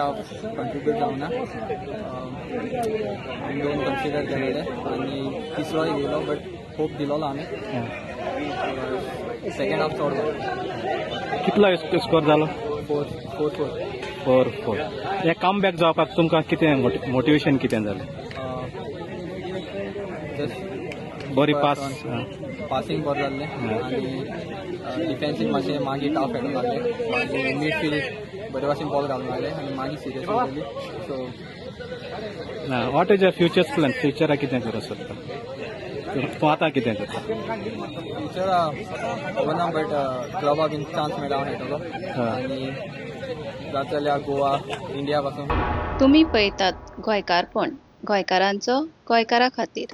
Half contribute जावना. आमी दोन कन्सिडर केलेले आनी तिसरोय येयलो, बट होप दिलोलो आमी. सेकंड हाफ चड जालो. कितलो स्कोर जालो? Four four four. 4-4. हे कम बॅक जावपाक तुमकां कितें मोटिवेशन कितें जालें? जस्ट बरी पास. पासिंग बरें जाल्लें आनी डिफेन्सीव मातशें मागीर टाफ खेळूंक लागले. मागीर मिडफिल्ड बरे भाशेन बॉल घालूंक लागले आनी मागीर सिरियस जाली, so. What is your futures plan? फ्युचराक कितें करूंक सोदता तूं? आतां कितें करता? फ्युचर खबर ना, बट क्लबा बीन चान्स मेळटा, हांव खेळटलो आनी जाता जाल्यार गोवा, इंडिया पासून. तुमी पळयतात गोंयकारपण, गोंयकारांचो, गोंयकारा खातीर.